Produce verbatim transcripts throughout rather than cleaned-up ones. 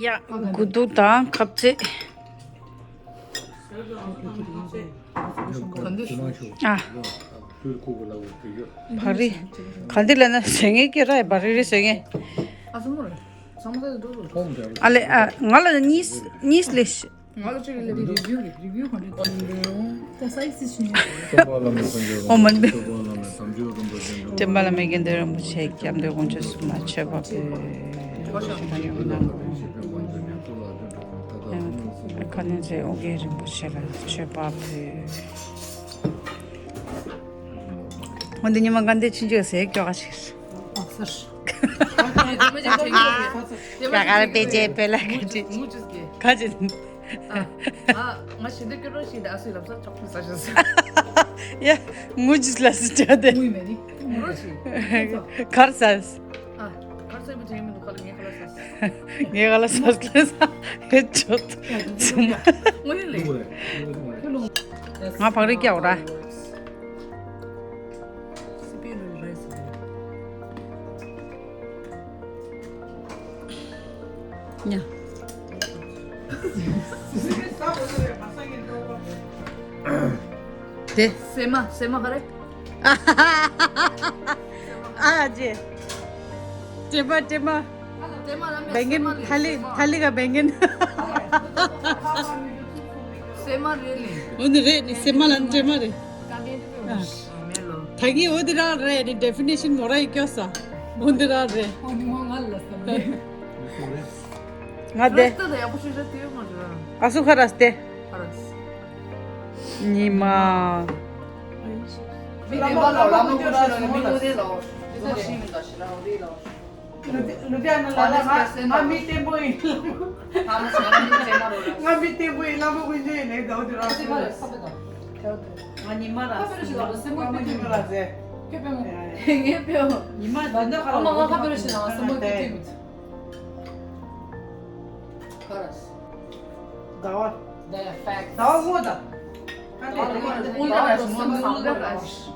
ཡ། དགུ་ཐུག་དང་ཁ་ཟས། ཨ། བག་རིལ། ག་འདི་ལ་ན་བཟོས་ངེས་ཀྱི་ར་བག་རིལ་རེ་བཟོས་ངེས། ཨ་ལེ་ཨ་ང་ལ་གཉིས་གཉིས་ལས། ང་ལ་ཅིག་ལ་རི་བིའུ་རི་བིའུ་ག་འདྲ་འདུག་ད་སའི་སི་ཤུ་ཉེ། ཨོ་མ་འདི། སྤྲན་པ་བླ་མའི་དགེ་འདུན་རིན་པོ་ཆེ་སྐྱབས་མདོ་དགོངས་ཆེན་སྲུང་མ་མཆོད་པ་ཕུལ། ཁ་ནས་ཚེ་ཨོ་རྒྱན་རིན་པོ་ཆེ་ལ་མཆོད་པ་ཕུལ། འོ་འདི་ཉི་མ་ག་འདི་ཕྱིན་ཆད་ཟས་སྐྱོ་ག་ཞིག་ཡ་ག་ར་པེ་ཅེ་པེ་ལ་ག་ཅི་ག་ཅི། ང་ཞི་འདི་སྐྱོ་རོགས་ཞིག་ཨ་སུའི་ལབ་ས་ཅོག་པི་ས་ཞོ་ས། ཡ། ངུ་ཅིས་ལ་སི་ཅོ་དེ། ངུ་མེ་རི་ངུ་རོགས་ཞིག་གར་སས། ཨ་གར་སས་མི་དྲན་མི་འདུག་ཁ་ལ་ངའི་ཁ་ལ་སས། ངའི་ཁ་ལ་སས་ལ་ས་ཧེ་ཅོ་ཙུམ། ངུ་ནི་ལེ། ང་བག་རིལ་སྐྱ་འོ་ར། སི་པི་རུ་རེས། ཉ། དེ། སེ་མ་སེ་མ་ག་རེ། ཨ་ཅེ། ཏྲེ་མ་ཏྲེ་མ། བེང་གན་ཐ་ལི་ཐ་ལི་ག་བེང་གན། སེ་མ་རེད་ནི། འོ་ནི་རེད་ནི་སེ་མ་ལ་ནི་ཏྲེ་མ་རེད། ད་གིན་འོ་དེ་རང་རེད་ནི་ཌེ་ཕི་ནེ་ཤན་མོ་ར་ཡི་སྐྱོ་ས། འོ་དེ་རང་རེད། འོ་ནི་མོ་ང་ལ་ས་རེད། ང་དེ། ཨ་སུ་ཁ་ར་སྟེ། ཉི་མ། ལུ་དྷི་ཡ་ན་ལ་ལ་ང་ང་མི་བརྟན་པོ་ཡིན། ང་མི་བརྟན་པོ་ཡིན། བླ་མ་དཀོན་མཆོག་ཡིན་ནའི་ཟླ་བ་དེ་རང་ཚོ་ང་ཉི་མ་ར་ང་ཉི་མ་ར་ཟེར། ཁྱོད་པད་མོ། ངའི་པད་མོ། ཉི་མ་དེ་འདྲ་ཁ་ལ་ཨ་མ་ང་ཁ་པེ་ར་ཤི་ན་སེ་མོ་དེ་དེ་མི་ཚུ། ཁ་ར་སི། ཟླ་བ། ཟླ་བ་ཧོ་ད།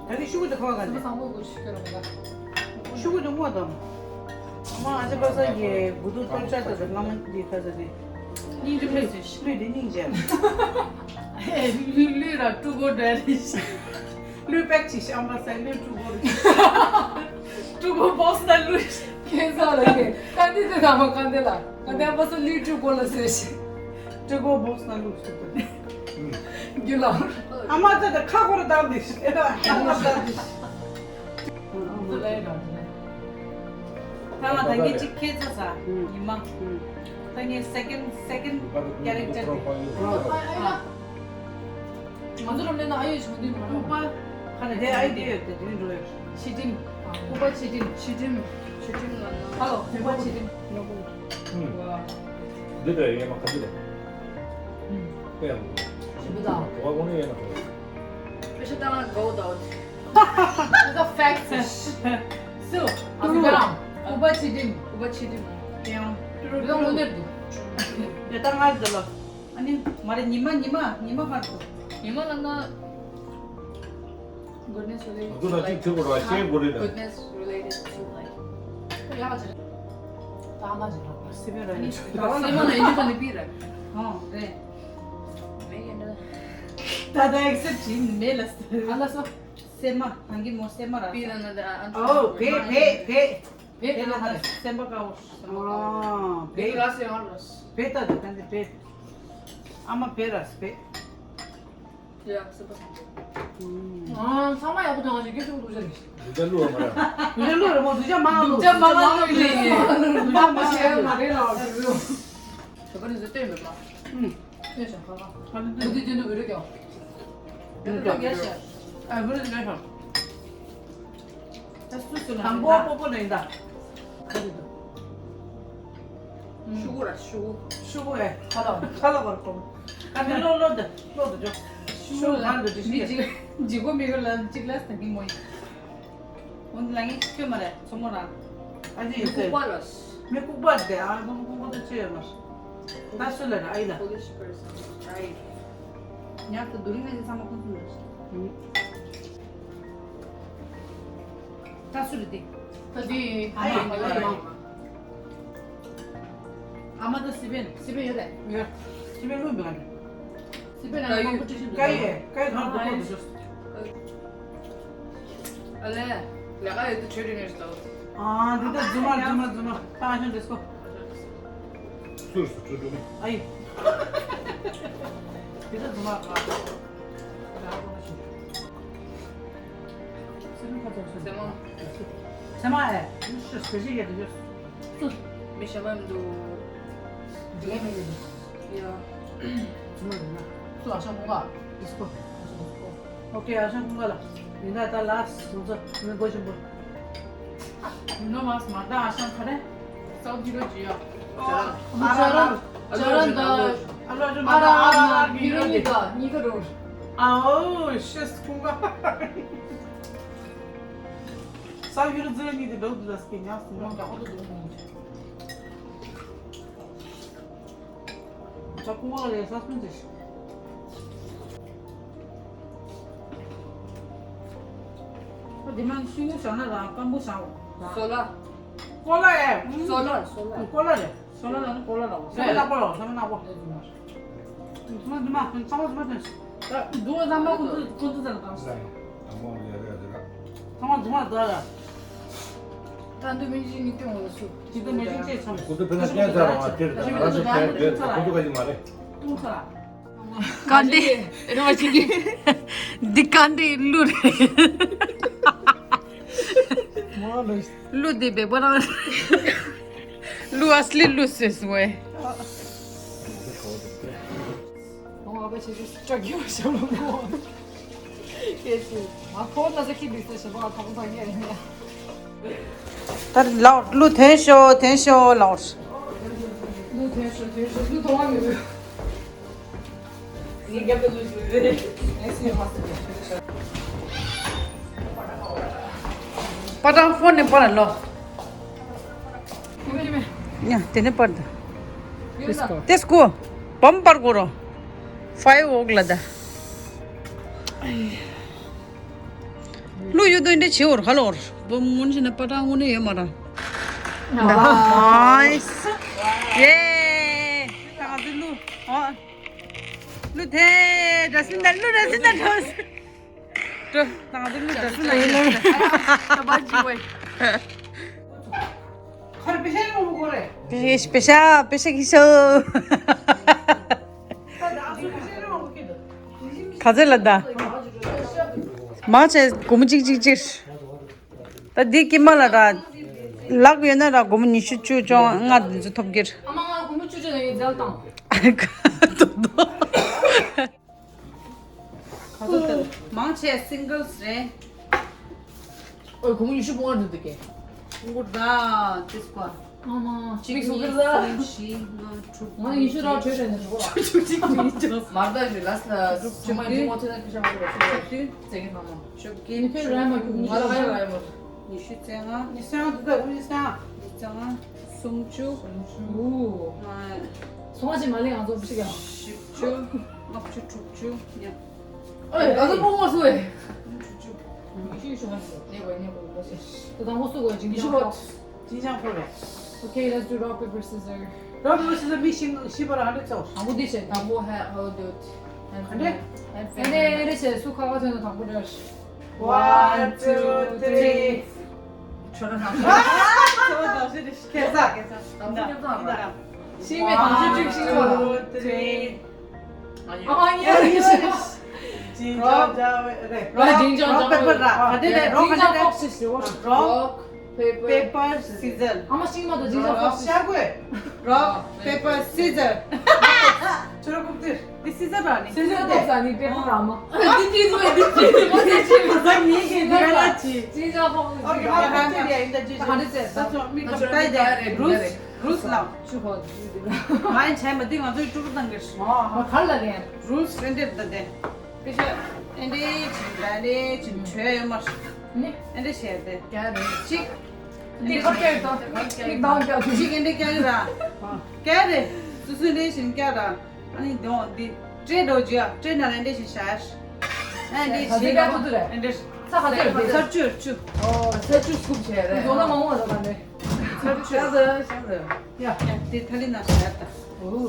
ད་ནི་ཤུ་གུ་དེ་ཁོ་ག་ནས། ཤུ་གུ་དེ་ངོ་དང་། ཨ་མ་ཨ་ཅེ་པ་སངས་ཀྱི་དགུ་ཐུག་སྟོན་ཆ་ད་ད་སྔ་མ་འདི་ཁ་ས་དེ། སྙིང་རྗེ་མེད་ཟེར། ལུས་འདི་སྙིང་རྗེ། ལུས་ལུས་ར་ཀྲུ་གོ་འདྲ་རེད། ལུས་པེག་ཅིག་ཤམ་པ་སའི་ལུས་ཀྲུ་གོ་རེད། ཀྲུ་གོ་བོགས་ན་ལུས། ཁྱེད་ཚོ་ལ་ཡིན། ཀ་འདི་དེ་དང་མ་ཀ་འདི་ལ། ཀ་འདི་ཨ་མ་སོ་ལུས་ཀྲུ་གོ་ལ་ཟེར་ཞིག་ཀྲུ་གོ་བོགས་ན་ལུས་ཟེར་ཏེ། རྒྱུ་ལ། ཨ་མ་ཚོ་དེ་ཁ་ཁོ་ར་བཏང་དེ་ཤི། ཁ་ཁོ་ར་བཏང་དེ་ཤི། ད་ང་ད་ངས་གཅིག་ཁྱེད་ཚོ་ས། ཉི་མ། ད་ངས་སེ་ཀེན་སེ་ཀེན་ཀེ་རེག་ཊར་དེ། ང་ཚོ་རོམ་ནས་ན་ཨ་ཡོད་བྱུང་དུས་མ་རེད། ཀུ་པ། ཁ་ནས་དེ་ཨའི་ཌི་ཡ་ཡོད་དེ་དེ་རིང་འགྲོ་ཡོད། ཕྱི་ཁྲིམས། ཀུ་པ་ཕྱི་ཁྲིམས། ཕྱི་ཁྲིམས། ཕྱི་ཁྲིམས་ལ་ན། ཧ་ལོ། ཀུ་པ་ཕྱི་ཁྲིམས། ལོ་ཀུ། ཨུམ། ཝ། འདི་འདྲ་ཡོད་མ་ག་འདི་རེད། ཨུམ། དཔེ་ཡང་མི་འདུག་ཞིམ་པོ་དང་། གོ་བ་ཀོ་ནི་ཡོད་མ་ག་རེད། དཔེ་ཆ་ལྟ་ན་དགའ་བོ་དང་། It's a fact. སུ། ཨ་ཟི་བེ་རང་། ཀུ་པ་ཕྱི་ཁྲིམས། ཀུ་པ་ཕྱི་ཁྲིམས། དེ་ཡང་། དེ་ཡང་དངོས་གནས་འདུག་དེ་ལྟ་ང་འདི་ལ། ཨ་ནི་མ་རེད། ཉི་མ་ཉི་མ་ཉི་མ་ཧར་དུ། ཉི་མ་ལ་ན། Goodness related to life. ང་ཚོ་ལ་གཅིག་ཐུག་རོགས་ཤེས་དགོས་རེད་ད། Goodness related to life. ཡག་ཅིག་ད་མ་ཅིག་རོགས་སི་པེ་ར་ནི། སི་མ་ན་ཡིན་ག་ནི་པི་ར། ཧོ་རེད། མེ་ཡིན་ན། ད་ད་ཨེག་སེབ་ཅིག་མེ་ལ་སི། ཨ་ལ་སོ། སེ་མ་ནང་གི་མོ་སེ་མ་ར། པི་ན་ན་ད་ཨ། ཨོ་བེ་བེ་བེ། བེ་ལ་ཧ་སེམས་པ་དཀར་བོ། ཨ་བེ་ལ་སེ་ཧ་ལོ། བེ་ད་དེ་ད་འདི་བེ། ཨ་མ་བེ་ར་སེ་བེ། ཡ་སེམས་པ་སེམས་པ། ཨ་ཚང་མ་ཡག་པོ་དང་ཞིག་གེ་ཞུ་དུ་ཞིག་འདི་ལུ་མ་ར། འདི་ལུ་ར་མོ་དུ་ཅག་མ་ལུ། དུ་ཅག་མ་ལུ་ལི། མ་མ་ཤེས་མ་རེད་ལ་ཞུ། ད་པ་ནི་ཟེར་ཏེ་མེད་པ། ཨུམ། ཤེས་ཤ་ཁ་ཁ། ཁ་ལུ་འདི་འདི་འདི་འདི་འོད་རེ་ཀྱང་། འདི་འདི་ཀྱང་ཤ། ཨ་འོད་རེ་ཀྱང་ཤ། ད་སུ་སུ་ལ་དང་པོ་པོ་པོ་ལ་ཡིན་ད། ཁ་རི་དུ། ཤུ་གུ་ར་ཤུ་གུ། ཤུ་གུ་ཨེ། ཁ་ལ་ཁ་ལ་བར་གོམ། ཁ་མི་ལོ་ལོ་ད་ལོ་ད་འཇོག་ཤུ་གུ་ལ་གང་དུ་ཇི་མི་ཤི་ཇི་ཇི་གོ་མི་གོ་ལ་ཅིག་ལ་སྟ་གི་མོ་ཡིན། འོན་ལ་ངས་ཁྱོད་མ་ར་ཚོ་མོ་ར། ཨ་ཇི་ཡིན་ཟེར། ཀུག་པ་ལ། མི་ལྐུགས་པ་དེ་ཨ་ཁོང་ཁོང་ཁོང་ཚོ་ཆེ་ཡོད་མ། ད་སུ་ལ་ར་ཨ་ཡི་ལ། Foolish person. Right. ཉག་ཏུ་དུ་རིང་ནས་ཚང་མ་ཁོང་ཚོ་ལ། ད་སུ་རེད་དེ། ད་དེ་ཨ་ཡི་ཨ་ཡི་ཨ་ཡི། ཨ་མ་ད་སི་པན་སི་པན་ཡོད་རེད། ཡོད། སི་པན་ལོས་མི་ག་ནས། སི་པན་ལ་ཀོམ་པི་ཊི་ཤན་ཀ་ཡེ་ཀ་ཡེ་གང་དུ་ཁོ་དུ་ཤོ། ཨ་ལེ། ལས་ཀ་ཡོད་དུ་ཆོས་རིག་ནས་སོ། ཨ་འདི་ད་རྫུན་མ་རྫུན་མ་རྫུན་མ་ད་ཨ་ཤང་འདྲེས་གོ། སུར་སུ་ཁྲུ་ཁྲུ་ནི། ཨ་ཡེ། འདི་ད་རྫུན་མ་ར། སེམས་མ་ཨེ། ཤོ་སྐད་ཆ་ཡོད་དུ་ཤོ། མི་ཤ་མ་མི་འདུག་ཡ། ཚུ་ཨ་ཤ་ཀུན་དགའ། ཨོ་ཀེ་ཨ་ཤ་ཀུན་དགའ་ལ། ཡིན་ད་ད་ལ་སོང་ཚོ་མི་མགོ་ཆེན་པོ། མི་ནོ་མ་སི་མ་ད་ཨ་ཤ་ཁ་རེ། སའུ་ཇི་རོ་ཇི་ཡ། ཇ་ར་ཇ་ར་ད། ཨ་ལོ་ཇི་མ་ད་ཨ་ར་ན་བི་རོ་ནི་ད་གཉིས་ཀ་རོ། ཨའོ་ཤེས་ཀུན་དགའ། སའུ་ཇི་རོ་ཇི་རོ་གཉིས་དེ་འགྲོ་དུ་ད་སི་ཀེ་ཉག་སི་མ་ད་ཨོ་ཏོ་འགྲོ་གི་ཡིན། ད་ཀུ་ཝ་ལ་ཡ་ས་སུན་ཅི་ཤི། ཨ་དེ་མ་ཤིང་ངུ་བཞག་ན་རང་སྐམ་པོ་བཞག་ར། སོ་ལ། ཀོ་ལ་ཡ། སོ་ལ་སོ་ལ། ཀོ་ལ་རེད། སོ་ལ་ལ་ནི་ཀོ་ལ་ལ་བ། ས་མེ་ནག་པོ་ལ་བ་ས་མེ་ནག་པོ། དེ་མ་དེ་མ་ཚང་མ་དེ་མ་དེ། ད་འདུག་ལ་ཚང་མ་ཁོ་ཚོ་ཁོ་ཚོ་ཚང་གང་ཞིག་ཚང་མ་འཛུམ་མ་འདུག་ལ། ད་འདི་མི་ཤིང་ནི་སྟོན་འོང་སུ། ཅི་ད་མི་ཤིང་ཅེས་ཚང་མ། ཁོ་ཚོ་ཕན་ཚུན་བསྟན་ཚར་བ་དེར་ད་རང་ཚོ་ཕན་བེད་ཁོ་ཚོ་ག་ཅི་མ་རེད། ཏུང་ཚ། ག་འདི་རེ་བ་ཆིག་གི། འདི་ག་འདི་གླུ་རེད། གླུ་འདི་བེག་པ་རང་། གླུ་ཨ་སི་ལི་གླུ་སོས་སོང་བས། ཨོ་ཨ་ཕ་ཆེ་ཆེ་སྐྲ་རྒྱས་ཤོར་ལ་མོ། ཀེ་སི་ང་ཁོ་ན་ཟ་ཁི་འདི་སེ་ཤ་བ་ཐོང་ཐང་ཡ་ཡིན་ཡ། ད་ལའོ་གླུ་འཐེན་ཤོ་འཐེན་ཤོ་ལའོ། གླུ་འཐེན་ཤོ་འཐེན་ཤོ་གླུ་ཐོང་བ་མི་འདུག་པ་ཏང་ཕོན་ནས་པར་ལོ། ཡ་དེ་ནས་པར་ད། ཏེ་སྐོ། བམ་པར་གོ་རོ། ཕའི་འོག་ལ་ད། གླུ་ཡོད་དོ་འདྲ་བྱེད་འོར་ཧ་ལོར། བམ་ངུན་ཞིག་ན་པ་ཏང་ངུན་ནས་ཡོད་མ་ར། ནའིས། ཡེ། ད་ང་ཚོ་གླུ། ཨོ། གླུ་དེ་འདྲ་སིན་ད་གླུ་འདྲ་སིན་ད་འགྲོ། འགྲོ་ད་ང་ཚོ་གླུ་འདྲ་སིན་ད་ཡིན་ལ། ད་པ་ཇི་ཝེ། ཁར་པེ་ཤ་ཡོང་གོ་རེ། པེ་ཤ་པེ་ཤ་པེ་ཤ་གི་ཤོ། ད་ང་ཚོ་པེ་ཤ་ཡོང་གོ་ཀི་འདུག་ག་ཚོད་ལ་ད། མང་ཆེ་སྒོར་མོ་གཅིག་གཅིག་གཅིག་ད་འདི་ཀི་མ་ལ་ར། ལག་ཡོད་ན་ར་སྒོར་མོ་ཉི་ཤུ་བཅུ་བཅོ་ལྔ་འདི་ཚོ་ཐོབ་ཀྱི་རེད། ཨ་མ་ང་སྒོར་མོ་བཅུ་བཅོ་ན་ཡིན་ཟེར་བཏང་། ཏོག་ཏོག་ག་ཚོད་ལྟར་མང་ཆེ་སིང་གལ་སི་རེད། ཨོ་སྒོར་མོ་ཉི་ཤུ་སྤོང་བ་འདུག་དེ་ཀའི། སྤོང་བ་ར་དེ་སྐོར། ཨ་མ་གཅིག་གཉིས་གསུམ་བཞི་ལྔ་དྲུག་ང་ཉི་ཤུ་ར་བྲོས་བྲོས་ནས་འགྲོ་བ། དྲུག་གཅིག་གཉིས་བཅོ། མར་ད་ཞུ་ལ་ས་དྲུག་ཅུ་མ་ཡིན་ངོ་ཚོད་ན་ཁ་ཤ་མ་རེད་བཅུ་བདུན། ཙེ་གི་མ་མ། བཅོ་བརྒྱད། ཉི་ཤུ་ར་མ་ཁྱུག་ང་ལ་ཧ་ཡ་ར་ཡ་མ། ཉི་ཤུ་རྩ་ལྔ། ཉི་ཤུ་རྩ་ལྔ་འདི་ལྟ་བུ་ཉི་ཤུ་རྩ་ལྔ། ཉི་ཤུ་རྩ་ལྔ། སུམ་ཅུ། སུམ་ཅུ། ཨ། སོང་བ་ཞིག་མ་ལེན་ང་ཚོ་ཕྱི་ག་བཞི་བཅུ། ལྔ་བཅུ་དྲུག་ཅུ། ཉ། ཨོ་ཡ་ད་ཚོ་སྤོང་བ་སུ་ཨེ། དྲུག་ཅུ། ཉི་ཤུ་ཞུ་མ་ཞུ་ཉེ་བ་ཉེ་བ་ལ་ཞེས། ད་དང་པོ་སུ་གོ་ཉི་ཤུ་བ། ཅིན་ཅང་ཕོ་རེད། Okay, let's do rock, paper, scissors. Rock, paper, scissors མི་ཤིང་ཤི་བར་ཧ་འདྲ་ཚོ། དང་པོ་འདི་བྱེད། དང་པོ་ཧ་ཧོ་ཌུད། ག་འདྲ། ཨེ་འདྲ་ཨེ་འདྲ་བྱེད། སུ་ཁ་ཁ་ཐོན་ན་དང་པོ་འདྲ། One, two, three. ཁྱོད་རང་ཚོ་དང་ཤི་ཁེ་ས་ཁེ་ས། དང་པོ་ཁེ་ས་མ་ར། ཤིང་མེད་དང་ཤི་ཅིག་ཤིང་མ་ར། One, two, three. ཨ་ཡེ། ཨ་ཡེ། ཇིན་ཇང་ཇ་རེད། རོག་ཇིན་ཇང་ཇ་པེ་པར་ར། ག་དེ་རེད། རོག་ག་དེ་རེད། ཇིན་ཇང་ཧོག་སི་ཞུ་བ། རོག་པེ་པར་སི་ཛར། ཨ་མ་ཤིང་མ་དང་ཇིན་ཇང་ཧོག་སི། ཤ་གོས། རོག་པེ་པར་སི་ཛར། ཁྱོད་ར་ཀུབ་ཏིར། འདི་སི་ཛར་ར་ནི། སི་ཛར་ཏོག་ཙམ་ནི་པེ་པར་ར་མ། འདི་ཅི་ཟོ་འདི་ཅི་ཟོ་ཟ་ནི་གི་ནི་ར་ཅི། ཇིན་ཇང་ཧོག་སི། ཨོ་ཁེ། ཨོ་ཁེ། ཧ་ཧ་ཏི་ཡ་ཨིན་ད་ཇི་ཇི། ད་ཚོ་མི་ཀ་ཏའི་དེ་རུས་རུས་ལ། ཆུ་ཧོ་ཇི་དེ་ལ། ང་ཡང་ཆ་མ་དེ་ང་ཚོའི་ཀྲུ་ཀྲུ་དང་གི། ཨོ་ཧ་གར་ལ་རེད། རུས་རེ་འདེབས་ད་དེ། ཀི་ཤ། ཨེ་འདྲས་ཅིག་འདྲ་འདྲས་ཅིག་བྲོས་ཡོད་མ་རེད། ནི། ཨེ་འདྲས་བྱས་ཏེ། རྒྱ་རེད། གཅིག་འདི་ཁ་སྐྱེལ་དང་། མིག་དང་རྒྱ་གཅིག་ཨེ་འདྲས་རྒྱ་ར། རྒྱ་རེད། སུ་སུ་འདྲས་ཞིག་རྒྱ་ར། ཨ་ནི་དོང་འདི་ཏྲེ་འགྲོ་རྒྱུ་ཡ། ཏྲེ་ན་ལ་ཨེ་འདྲས་ཞིག་བྱ་ཡ། ཨེ་འདྲས་ཞིག་ད་འདི་ཀ་ཐུ་ཐུ་རེད། ཨེ་འདྲས། ས་ཁ་ཐུ་རེད། ས་བཅུ་བཅུ། ཨོ་ས་བཅུ་སྐུབ་བྱས་རེད། འདོ་ན་མང་བ་ད་ག་འདྲས། ཤ་ཟ་ཤ་ཟ། ཡ། ཡ་དེ་ཐ་ལི་ན་ཤ་ད། ཨོ།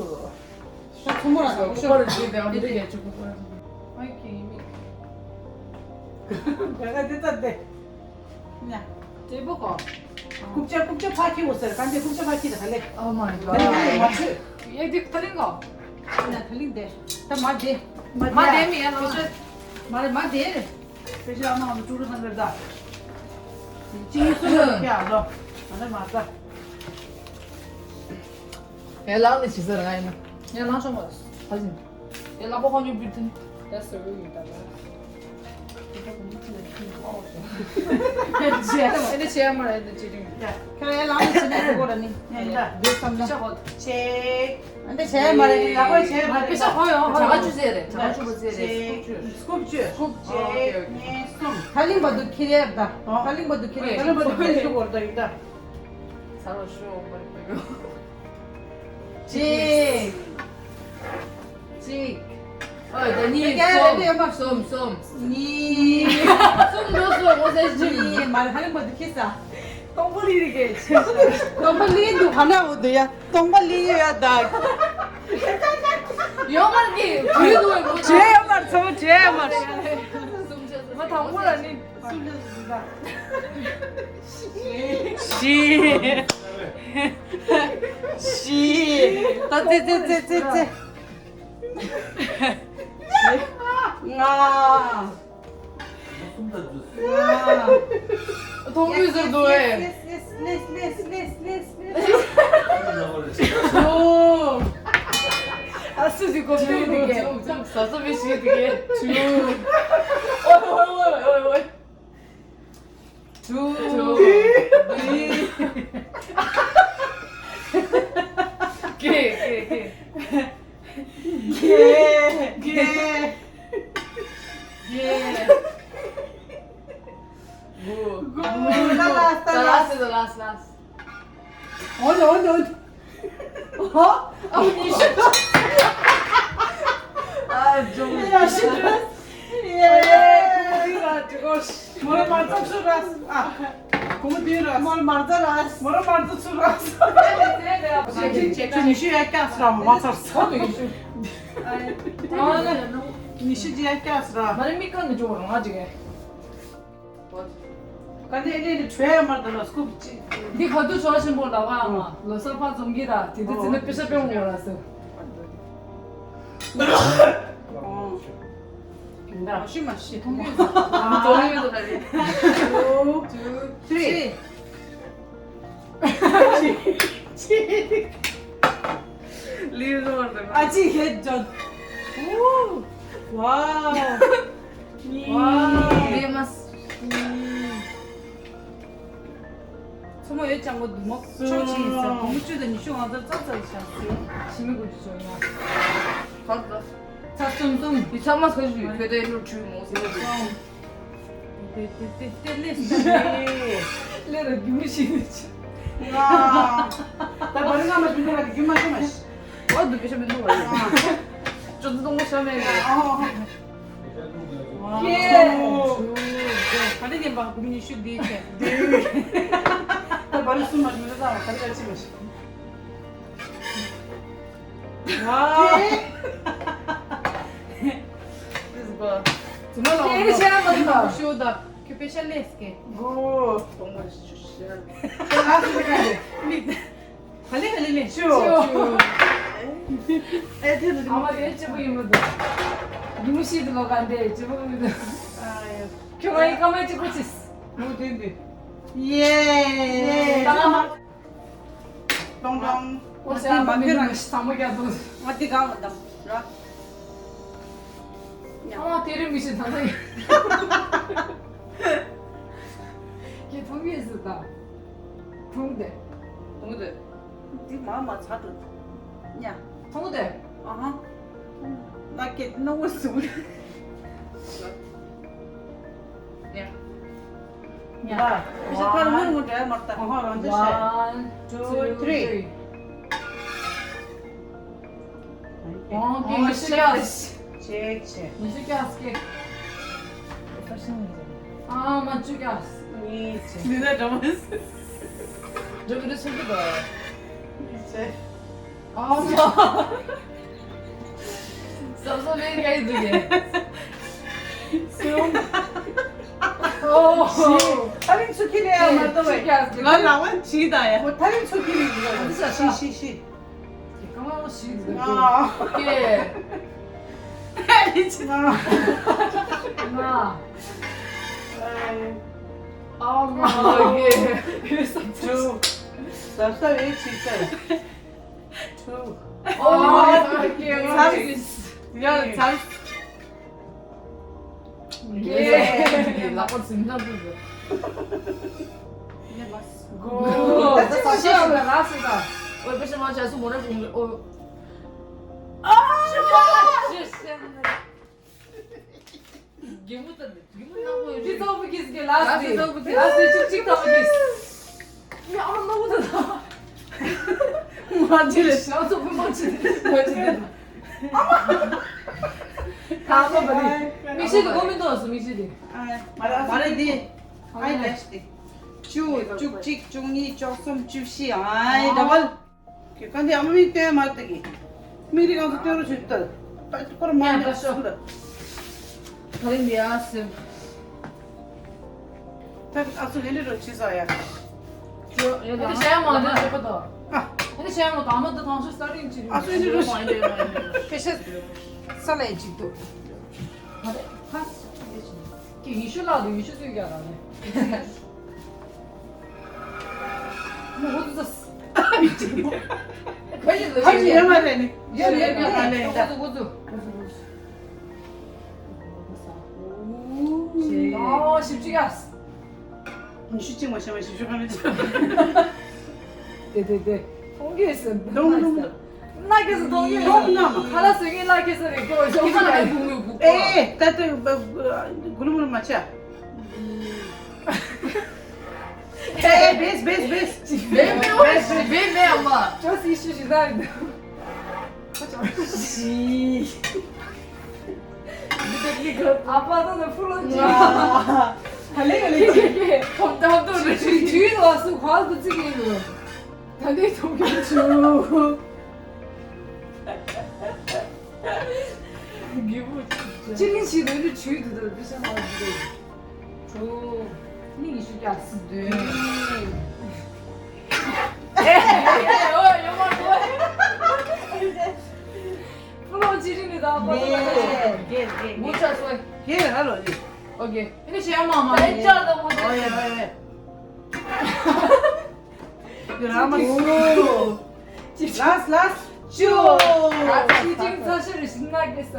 ཤ་ཚོ་མོ་ར་ད་ཤ་པར་ཇི་དེ་འདི་ག་ཅུ་ཀུ་པར། ཨོ་ཁེ་མི། ག་ག་དེ་ད་དེ། ཡ། དེ་པོ་གོ། རྐུབ་ཀྱག་རྐུབ་ཀྱག་ཕ་ཁི་འོ་ཟེར་ག་འདི་རྐུབ་ཀྱག་ཕ་ཁི་ད་ག་ལེ། Oh my god. མ་ཆུ། ཡ་དེ་ཐ་ལི་གོ། ཡ་ཐ་ལི་དེ། ད་མ་དེ། མ་དེ་མི་ཡ་ལོ། མ་རེད་མ་དེ་རེད། དཔེ་ཆ་ཨ་མ་ང་ཚོ་ཀྲུའུ་ཀྲུའུ་ཚང་ཁར་ད། ཅི་ཡིན་སུ་ལ་ཁྱེད་ཨ་ལོ། ང་ཚོ་མ་ཟ། ཡ་ལགས་ནས་ཇི་ཟེར་ང་ཡིན་ན། ཡ་ལགས་ཤོག་མ་ཟ་ཟིན། ཡ་ལགས་པོ་ཁོ་ཉོ་བུད་དིན། ཡ་ཟེར་བུད་ཡིན་ད་ལ། ཨེ་འདི་བྱས་མ་རེད་འདི་ཅི་རིང་། ཡ་ཁྱེད་ཡ་ལགས་ནས་ཇི་ནས་འགྲོ་གོ་ར་ནི། ཡ་ཡིན་ད། འདི་བསམ་ན། ཤ་ཧོད། ཆེ། ཨ་འདི་བྱས་མ་རེད། ཡག་པོ་བྱས་མ་རེད། པེ་ཤ་ཧོ་ཡོང་ཧོ། བྱ་ག་ཆུ་ཟེར་རེད། བྱ་ག་ཆུ་བོ་ཟེར་རེད། ཆེ། སྐུབ་ཆུ། སྐུབ་ཆུ། ཨོ་ཨོ་ཁེ་ཨོ་ཁེ། གཉིས་གསུམ། ཐ་ལིང་བ་དུ་ཁྱེར་ཡ་ད། ཨོ། ཐ་ལིང་བ་དུ་ཁྱེར་ཡ། ཐ་ལིང་བ་དུ་ཁྱེར་ཡ་ད་ཡིན་ད། ཚ་རོ་ཤོ་མ་རེད་པེ་ཡོ། གཅིག་གཅིག་ཨོ་ད་གཉིས། ཡ་གསུམ་ཡ་གསུམ་གསུམ། གཉིས། གསུམ་འགྲོ་སོང་། ངོ་ཚ་ཞིག་གཉིས་མ་རེད། ཧ་ལམ་པ་དུ་ཁྱེར་ས། སྟོང་པ་ལི་རི་གེ། སྟོང་པ་ལི་འདུག་ཧ་ན་འོ་དུ་ཡ། སྟོང་པ་ལི་ཡོད་ཡ་ད། ཡོད་མར་གི་བྲོས་འདུག་བས་མོ། བྲོས་ཡོད་མར་ཚོ་བྲོས་ཡོད་མར། མ་དང་པོ་ལ་ནི། བཞི། བཞི། ད་ཙེ་ཙེ་ཙེ་ཙེ་ཙེ། ལྔ། ལྔ། ཐོང་གུ་ཟེར་འདུག་ཨེ། ལེས་ལེས་ལེས། དྲུག་ཨ་སུ་ཞིག་གོ་ཕེ་འདི་གས། ཟ་ཟ་མི་ཞིག་འདི་གས། དྲུག་ཨོ་ཨོ་ཨོ་ཨོ་ཨོ། དྲུག་དྲུག་བདུན། བརྒྱད། བརྒྱད། བརྒྱད། བརྒྱད། བརྒྱད། དགུ། དགུ། ད་ལ་སི། ད་ལ་སི། ད་ལ་སི། ད་ལ་སི། ཨོ་ལོ་ཨོ་ལོ། ཨོ། ཨ་ཉི་ཤུ། ཨ་ཇོ། ཉི་ཤུ། ཡེ། མོ་ར་མར་ཚ་ཚུ་ར། ཨ། གོང་མོ་དུས་ར། མོ་ར་མར་ཚ་ར། མོ་ར་མར་ཚ་ཚུ་ར། ཉི་ཤུ་ཡ་ཀྱག་སི་ར་མོ་ཚ་ཚ། ཉི་ཤུ། ཨ་ཉི་ཤུ་ཡ་ཀྱག་སི་ར། མ་རེད་མི་ཀ་ནི་ཇོ་རང་ཨ་ཅིག་གས། ག་ནས་ནས་ནས་བྲོས་མར་དུ་ལ་སྐུབ་ཅིག་འདི་ག་དུས་ཆོག་ཆེན་པོ་ལ་བ་ཨ་མ་ལོ་གསར་ཕར་འཛོམས་ཀྱི་ར། དེ་དུས་ཚེ་ན་པེ་ཤ་པེ་འོང་ར་སུ། ཨོ། འདྲ། ཤི་མ་ཤི་མཐོང་གི་ཡོད། མཐོང་གི་ཡོད་ད་རེད། Two, two, three. ལིའུ་ལོར་དང་། ཨ་ཅི་ཧེད་ཇོན། ཝའོ། ཝའོ། ལེ་མ་སི། ཚོ་མོ་ཡོད་ཅང་གོ་དུ་མོ་ཆོ་ཆི་ཡིན་ས་གོ་མོ་བཅུ་དང་ཉི་ཤུ་ང་ཚོ་ཙག་ཙག་ཤ་སི། ཤི་མི་གོ་ཅི་ཆོ་ཡ། ཧ་ད། ཚ་ཙུམ་ཙུམ། ཡི་ཚ་མ་སོ་ཞུ་ཁྱོད་དེ་ལོ་ཆུ་མོ་སི་ལོ། ཏེ་ཏེ་ཏེ་ཏེ་ལེ་སི་ཏེ། ལེ་ར་རྒྱུ་མི་ཤེས་ནི་ཆུ། ང་། ད་བར་ང་མ་རྒྱུ་མ་རྒྱུ་མ་ཤེས་མ་ཤེས། ཨོ་དུ་པེ་ཤ་མི་འདུག་བ་ཡ། ཅོ་ཙི་ཏོང་མོ་ཤ་མེད་ལ། ཨོ། ཡེ། ག་རེ་ཉན་པ་གུམ་ཉི་ཤུ་འདི་བྱས། ད་བར་སུ་མ་རྒྱུ་ད་ག་རེ་ག་ཅི་མ་ཤེས། ཝའོ། This is good. ཙུ་མ་ལ་ཁྱེད་ཤ་མ་རེད་པ། ཤོ་ད། ཁྱོད་པེ་ཤ་ལེས་ཀེ། གོ། སྟོང་པ་ཤ་ཤ། ཁྱོད་ལ་སུ་ཀ་ལེ། མིག་ག་ལེ་ག་ལེ་ལེ། ཤོ། ཤོ། ཨེ་དེ་ལ་ཨ་མ་དེ་ཅི་པོ་ཡིན་མི་འདུག་ཉི་མ་ཤི་དུ་ལོ་ག་འདྲེ་ཅི་པོ་ཡིན་མི་འདུག་ཨ་ཡ། ཁྱོད་ང་ཡི་ཀ་མ་ཅི་པོ་ཅིས། མོ་དེ་འདི། ཡེ། ད་ང་མ། ཏོང་ཏོང་། ང་དེ་མ་ཁྱོད་རང་ཞིག་བཟང་མོ་རྒྱག་འདུག་ང་དེ་གང་ལ་བདམས་ར། ཨ་མ་དེ་རིང་མི་ཤེས་ད་ལྟ་ཡིན། ཁྱེད་མཐོང་གི་ཟེར་ད། མཐོང་དེ། མཐོང་དེ། འདི་མ་མ་ཚ་དུ། ཉ། མཐོང་དེ། ཨ་ཧ། ང་སྐད་རྣོ་བོ་བཟུང་། ཡ། ཡ། ཡ། ཁོ་ཚོ་ཁ་ལ་ངུ་ངུ་འདྲ་མ་ལྟ། ཨ་ཧ་རང་ཚོ་བཤད། One, two, three. ཨོ་ཀེ། ཉི་ཤུ་བརྒྱ། ཅེག་ཅེག་ཉི་ཤུ་བརྒྱ་སྐད། ཨ་མ་བཅུ་བརྒྱ། གཉིས་ཅེག་འདི་ད་འདྲ་མ་ཟེར། འགྲོ་གི་རེད་ཚོད་ཀྱི་འདུག་ཨ་མ། བསམ་བསམ་ལས་ཀ་ཡི་འདུག་གས། སུམ། ཨོ། ཐ་རིང་ཚུ་ཁྱི་ལས་ཡ་མ་གཏོགས་བས། ང་ལ་བ་ཇི་ད་ཡ། ཐ་རིང་ཚུ་ཁྱི་ལས་འདུག་ཤི་ཤི་ཤི། གང་ལ་ཤི་འདུག་གས། ང་། ང་། ཨ་མ་གས། ཟབ་ཟབ་ཡོད་ཅིག་ཟེར། ཨོ་མའི་གོཌ། ཡ་ཚར། ལག་པ་འཛིན་སྟངས་འདུག་གོ། ད་ཅི་མ་ཤེས་ལ་ར་སི་ད། ཨོ་པེ་ཤ་མ་ཆ་སུ་མོ་ར་ཀུང་ཨོ། ཨ། གད་མོ་ད་འདི། གད་མོ་ནག་པོ་ཡོད། ཅི་ཙོག་པོ་གིས་གི་ལ་སི་ཙོག་པོ་གིས། ལ་སི་ཅིག་ཅིག་ཙོག་པོ་གིས། ཡ་ཨ་མ་ནག་པོ་ད་ད། ང་ཅི་རེད་ཤ་ཙོག་པོ་མ་ཅི་རེད་མ་ཅི་རེད། ད་ཨ་མ། ད་ཨ་མ་བ་རེད། མིག་ཤེལ་དེ་གོ་མི་འདུག་སུ་མིག་ཤེལ་དེ། མ་རེད་འདི། ཨའི་ལེ་ཤི་དེ། བཅུ། བཅུ་གཅིག་བཅུ་གཉིས་བཅུ་གསུམ་བཅུ་བཞི། ཨའི་ཌ་བལ། ཁྱོད་ཀ་འདི་ཨ་མ་མིག་སྟོན་མ་ཐུབ་གི། མིག་རིག་ཨང་ཚོ་སྟོན་རོགས་བྱེད་དོ། ད་སྐོར་མ་ཡ་ནས་ད་ཤོག་སུ་ལ། ད་རིང་འདི་ཨ་སེ། ད་ཨ་ཚོ་ལེ་ལེ་རོ་ཆི་ཟ་ཡ། ཅོ་ཡ་ད་ཤ་ཡ་མ་འདི་ཅོ་པ་ད། ཨ་ནི་ཤ་ཡ་མ་ད་མ་ད་ཐང་ཤོ་སྟ་རིང་ཅི་རིང་ཨ་ཚོ་ལེ་ལེ་རོ་ཆི་ཟ་ཡ། ཁེ་ཤ་ས་ལ་ཡ་ཅིག་ཏུ། ཨ་རེ་ཧ། ཀྱི་ཡུལ་ཤུལ་ལག་ཏུ་ཡུལ་ཤུལ་ཚུད་རྒྱག་ར་ནི། མོ་ཧུ་ཙི་ཙི། ཁ་ཡི་ལོ་ཁ་ཡི་ཡོད་མ་རེད་ནི། ཡོད་ཡོད་ཡོད་ཨ་ལེ་ད། ཧུ་ཙི་ཧུ་ཙི། ཨོ་ཞིབ་ཅིག་ཨ། ཉི་ཤུ་གཅིག་མ་ཤེས་མ་ཞིབ་ཤོག་ཁ་མི་ཚོ། དེ་དེ་དེ། ཁོང་གིས་ཟེར། ལོང་ལོང་། ལ་ཀེ་སི་གཏོང་གི་ལོང་ན་མ། ཁ་ལ་སོན་གི་ལ་ཀེ་སི་རེད་ཀྱོ་ཞོག་ཁ་ལ་ཁུང་ཡོད་ཁུ། ཨེ་ད་ད་གུ་ལུ་མུ་ལུ་མ་ཆ། ཨེ་བེས་བེས་བེས། བེས་བེས་བེས་བེས་ཨ་མ། ཅོ་སི་ཤུ་ཤི་ད་རེད། ཤི། ཨ་པ་ད་ད་ཕུ་ལོ་ཅི། ཧ་ལེ་ཧ་ལེ། ཁོམ་ད་ད་རེ་ཅི་ཅི་ལ་སུ་ཁ་ལ་ཏུ་ཙི་གི་ལོ། ད་ནི་ཐུག་གི་ཆུ། གི་བུ་ཅི་ལིན་ཞིག་རེ་རེ་ཆུ་དུ་ད་པི་ཤ་མ་དུ་དུ། ཆུ། ནི་ཉི་ཤུ་རྒྱ་སི་དུ། ཨེ་ཨེ་ཨོ་ཡོ་མ་དུ། ཕུ་ལོ་ཅི་རིང་ནི་ད་པ་ཏོ་ལ་ཏོ། གེ་གེ་གེ། མུ་ཆ་སོ། གེ་ཧ་ལོ་ལི། ཨོ་གེ། ཨེ་ནི་ཤེ་ཡ་མ་མ་ནི་ཅ་ད་མུ་ཆ། ཨོ་ཡ་ཨོ་ཡ། ར་མ་སུ། ལས་ལས་ཅོ། ཅི་ཅིང་ཚ་ཤ་རི་ཤི་ན་གེ་ས།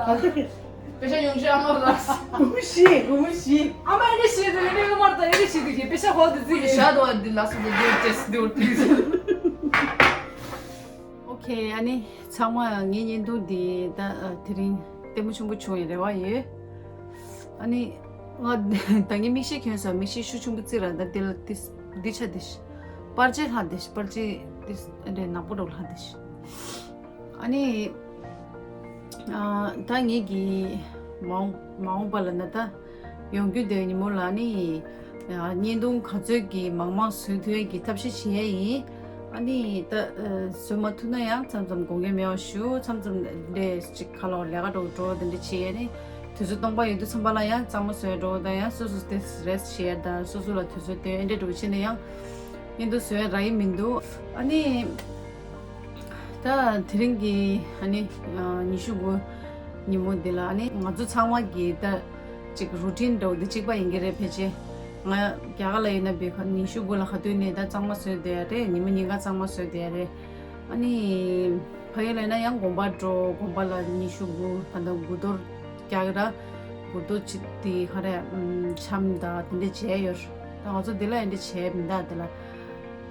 པེ་ཤ་ཡོང་ཤ་མ་ལས། གུ་མུ་ཤི་གུ་མུ་ཤི། ཨ་མ་ཨེ་ནི་ཤི་དུ་ཨེ་ནི་ཨ་མར་ད་ཨེ་ནི་ཤི་དུ་གེ་པེ་ཤ་ཧོ་དུ་ཙི་གེ་ཤ་དུ་ཨ་དི་ལ་སུ་དུ་དུ་ཅེས་དུ་ཏི། ཨོ་ཁེ། ཨ་ནི་ཚང་མ་ངའི་བརྙན་ཐུང་འདི་ད་དེ་རིང་ལྟད་མོ་ཆེན་པོ་བྱུང་བའི་རེ་བ་ཡོད། ཨ་ནི་ང་ད་ངའི་མིག་ཤེལ་གྱོན་ས་མིག་ཤེལ་ཤུགས་ཆེན་པོ་བརྩི་ར་ད་འདི་ལ་འདི་འདི་ཆ་འདི་ཤི། པར་ཆས་ལྷག་འདི་ཤི། པར་ཆས་འདི་འདྲའི་ནག་པོ་འདྲ་བོ་ལྷག་འདི་ཤི། ཨ་ནི་ཨ་ད་ངེད་ཀྱི་མ་འོངས་མ་འོངས་པ་ལ་ན་ད། ཡོང་རྒྱུ་དེ་ཉིན་མོ་ལ་ནི་བརྙན་ཐུང་ག་ཚོད་ཀྱི་མང་མང་བཟོ་ཐུབ་ཡས་ཀྱི་ཐབས་ཤེས་བྱེད་ཡས་ཡིན། ཨ་ནི་ད་བཟོ་མ་ཐུབ་ན་ཡང་མཚམས་མཚམས་དགོངས་འགལ་མེད་པ་ཞུ། མཚམས་མཚམས་འདྲེ་ཅིག་ཁ་ལོ་ལས་ཀ་འགྲོ་འགྲོ་དེ་འདྲ་བྱེད་ཡས་ནི་དུས་ཚོད་སྟོང་པ་ཡོད་དུས་ཙམ་པ་ལ་ཡང་གཙང་མ་བཟོས་འགྲོ་དང་ཡང་སོ་སོ་དེ་རེས་བྱེད་ཡས་དང་སོ་སོ་ལ་དུས་ཚོད་སྟོན་ཨེ་འདྲ་འགྲོ་བྱེད་ན་ཡང་བརྙན་ཐུང་བཟོ་ཡས་རག་གི་མི་འདུག་ཨ་ནི། ད་དེ་རིང་གི་ཨ་ནི་ཉི་ཤུ་དགུ་ཉིན་མོ་འདི་ལ་ཨ་ནི་ང་ཚོ་ཚང་མ་གི་ད་ཅིག་རུ་ཊིན་འདྲ་བོ་འདི་གཅིག་པ་ཡིན་གྱི་རེད། ཕལ་ཆེར་ང་རྒྱ་གར་ལ་ཡིན་ན་བི་ཁ་ཉི་ཤུ་དགུ་ལ་ག་དུས་ནས་ད་གཙང་མ་བཟོས་བསྡད་ཡ་རེད། ཉི་མ་ཉིན་གང་གཙང་མ་བཟོས་བསྡད་ཡ་རེད། ཨ་ནི་ཕ་ཡུལ་ལ་ཡིན་ན་ཡང་དགོན་པ་འགྲོ། དགོན་པ་ལ་ཉི་ཤུ་དགུ་ད་ད་དགུ་གཏོར་རྒྱག་གི་ར། དགུ་གཏོར་ཅིག་དེ་ག་རེ་འཆམ་ད་དེ་འདྲ་བྱས་ཡོད། ད་ང་ཚོ་འདི་ལ་ཡིན་འདྲ་བྱས་མི་འདུག་དེ་ལ་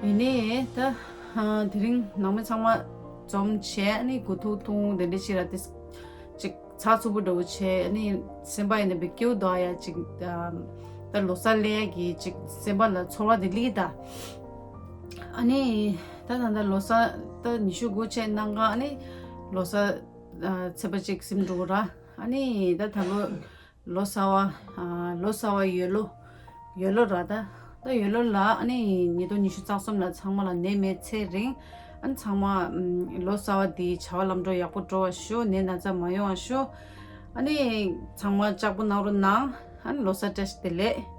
ཡིན་ནའི་ད། དེ་རིང་ནང་མི་ཚང་མ་འཛོམས་བྱས་ནི་དགུ་ཐུག་འཐུང་དེ་འདྲ་ཞིག་ར་དེ་ཅིག་ཚགས་ཚུད་པོ་འདྲ་བོ་བྱས་ནི་སེམས་པ་ཡིན་ན་བི་སྐྱིད་པོ་འདུག་ཡ་ཅིག་ད་ལོ་གསར་སླེབས་ཡ་གི་ཅིག་སེམས་པ་ལ་ཚོར་བ་དེ་སླེབས་ད། ཨ་ནི་ད་ད་ད་ལོ་གསར་ད་ཉི་ཤུ་དགུ་བྱས་གནང་ག་ཨ་ནི་ལོ་གསར་ཚེས་པ་གཅིག་ཟིན་འགྲོ་གི་ར། ཨ་ནི་ད་ད་ལོ། ལོ་གསར་བ། ལོ་གསར་བ་ཡོད་ལོ། ཡོད་ལོ་ར་ད། ད་ ད་ཡོད་ལོ་ལ་ཨ་ནི་ཉིས་སྟོང་ཉི་ཤུ་རྩ་གསུམ་ལ་ཚང་མ་ལ་ནད་མེད་ཚེ་རིང་། ཨ་ནི་ཚང་མ་ཨམ་ལོ་གསར་བ་འདིའི་བྱ་བ་ལམ་འགྲོ་ཡག་པོ་འགྲོ་བ་ཤོག་ནད་ན་ཚ་མ་ཡོང་བ་ཤོག་ཨ་ནི་ཚང་མ་ལྕགས་པོ་གནང་རོགས་གནང་། ཨ་ནི་ལོ་གསར་བཀྲ་ཤིས་བདེ་ལེགས།